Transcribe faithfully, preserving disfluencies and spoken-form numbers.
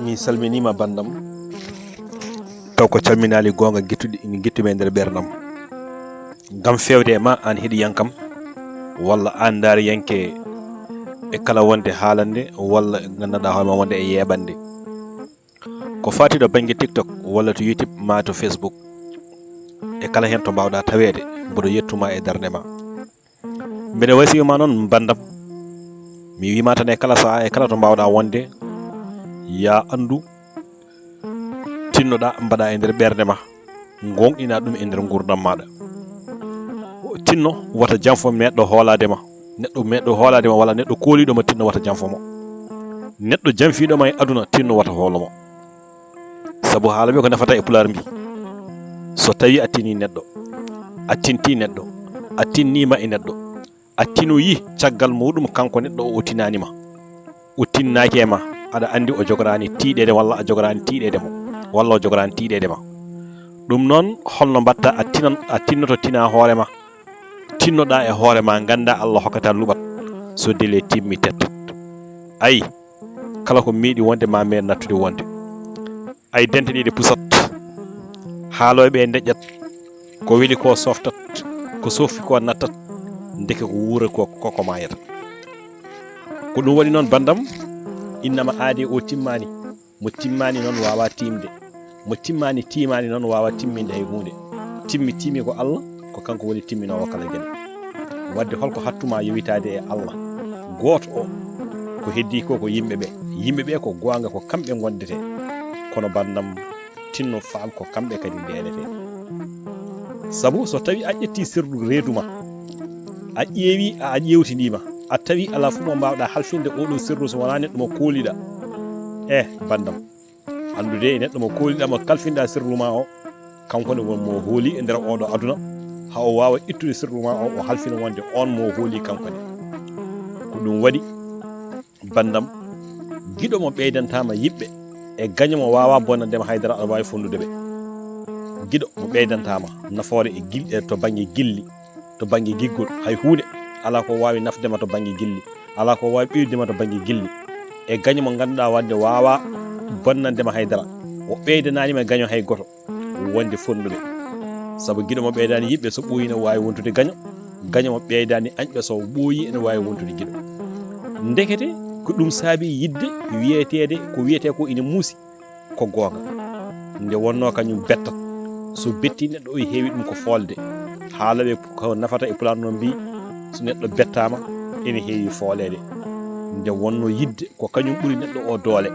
Mi salminiima banndam, taw ko calminaali goonga gittuɗi ina gittumi e nder ɓeerndam. Ngam feewde e ma aan heɗiyankam, walla aan ndaariyanke e kala wonde haalande, walla nganndanɗaa hoore ma wonde e yeeɓande. Ko faati ɗo bannge TikTok, walla to YouTube, maa to Facebook, e kala heen to mbaawɗaa taweede, mboɗo yettuma e darnde ma. Mbeɗa wasiyu ma noon banndam, mi wiima tan e kala sahaa, e kala to mbaawɗaa wonde, yaa anndu, tinnoɗaa mbaɗaa e nder ɓernde ma, ngoongɗinaa ɗum e nder nguurndam maaɗa. Tinno wata janfo meeɗɗo hoolaade ma. Neɗɗo meeɗɗo hoolaade ma walla neɗɗo kooliiɗo ma, tinno wata janfo mo. Neɗɗo janfiiɗo ma e aduna, tinno wata hoolo mo. Sabu haala ɓe ko nafata e pulaar mbi, so tawi a tini neɗɗo, a tinti neɗɗo, a tinniima e neɗɗo, a tinoyi caggal muɗum kanko neɗɗo o, o tinaani ma, o tinnaaki e ma, aɗa anndi o jogoraani tiiɗeede walla a jogoraani tiiɗeede mo, walla o jogoraani tiiɗeede ma. Ɗum noon, holno mbaɗta a tinan, a tinnoto tina hoore ma, tinnoɗaa e hoore ma, ngannda Allah hokkata luɓat, so délai timmi tettat. Ay, kala ko meeɗi wonde ma meer nattude wonde. Ay, dente ɗiɗe pusat, haalooɓe ɓe ndeƴƴat, ko weli ko softat, ko sofi ko nattat, ndeke ko wuura ko, ko, ko maayata. Ko ɗum waɗi noon banndam, innama aade o timmaani, mo timmaani noon waawa tiimde, mo timmaani tiimaani noon waawa timminde hay huunde. Timmi tiimi ko Allah, ko kanko woni timminoowo kala geɗe. Wadde holko hattuma yowitaade e Allah gooto o? Ko heddii ko, ko yimɓe ɓe. Yimɓe ɓe ko goonga, ko kamɓe ngondetee. Kono banndam, tinno faam ko kamɓe kadi ndeeletee. Sabu so tawi a ƴetti sirlu reedu ma, a ƴeewi, a, a ƴeewtindiima, a tawi alaa fof mo mbaawɗaa halfinde oɗo sirlu so wonaa neɗɗo mo kooliɗaa. Eh, banndam, anndude e neɗɗo mo kooliɗaa, mo kalfinɗaa sirlu ma o, kanko ne won mo hooli e nder oɗo aduna, haa o waawa ittude sirlu ma o, o halfina wonde on mo hooli kanko ne. Ko ɗum waɗi, banndam, giɗo mo ɓeydantaama yiɓɓe e gaño mo waawaa bonande ma haydara, aɗa waawi fonndude ɓe. Giɗo mo ɓeydantaama nafoore e gil-, e to bannge gilli, to bannge giggol, hay huunde alaa ko waawi nafde ma to bannge gilli, alaa ko waawi ɓeydude ma to bannge gilli. E gaño mo ngannduɗaa wonde waawaa bonnande ma haydara, o ɓeydanaani ma gaño hay gooto, wonde fonnduɓe. Sabu giɗo mo ɓeydaani yiɓɓe so ɓooyi ne waawi wontude gaño, gaño mo ɓeydaani añɓe so ɓooyi ene waawi wontude giɗo. Ndekete ko ɗum saabi yiɗde wiyeteede ko wiyetee ko ina muusi, ko goonga. Nde wonnoo kañum bettat, so betti neɗɗo o heewi ɗum ko foolde. Haala ɓe ko nafata e pulaar noon mbi, so neɗɗo bettaama ene heewi fooleede. Nde wonnoo yiɗde ko kañum ɓuri neɗɗo o doole.